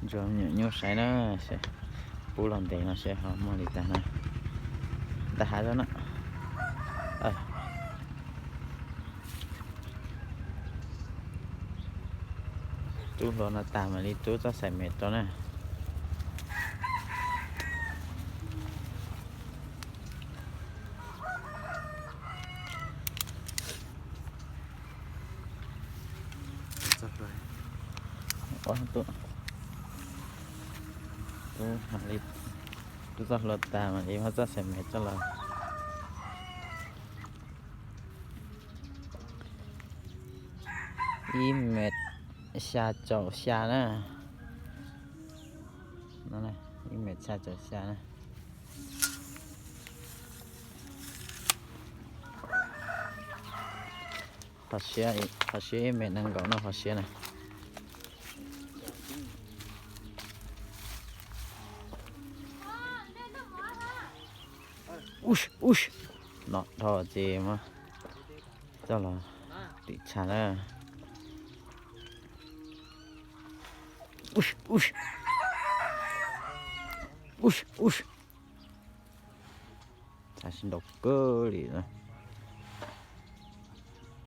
Ntsuag me nyuam nyuj saib na, pub los ntev no seb ho muaj li cas na. Ntaj hav zog na. Rub hlua no tag mam li rub txoj xaim mem rau na. Rub txoj hlua tas mam li muab txoj xaim mem coj los. Ib mev xya caum xya na. Ib mev xya caum xya na. Qhov siab, qhov siab ib mev nees nkaum no qhov siab na. Ub, ub, no dhau ces muab coj los tim tshav na. Ub, ub, ub, ub. Tshav sib nraus kawg li na.